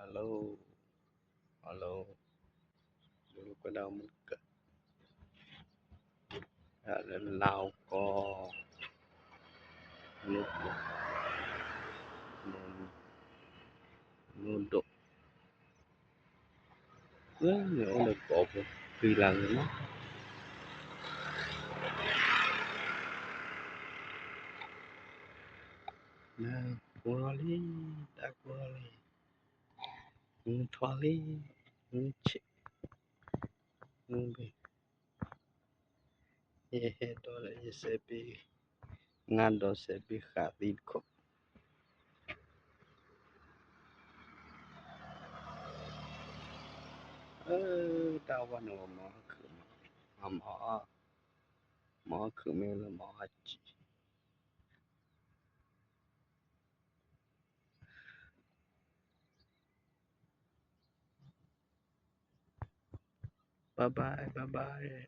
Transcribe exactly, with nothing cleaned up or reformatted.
Hello. Hello. Dulu ko dah muka. Ada lau ko. Nuduk. Nuduk. Wah, ya Allah, kau pun hilang ni. Nah, boleh, tak boleh. Ngutwali, ngucik, ngumbi. Ye he dole ye sebi, ngado sebi khatid ko. Eh, tawan wa ma ke, ma, ma ke mela ma aji. Bye bye, bye bye.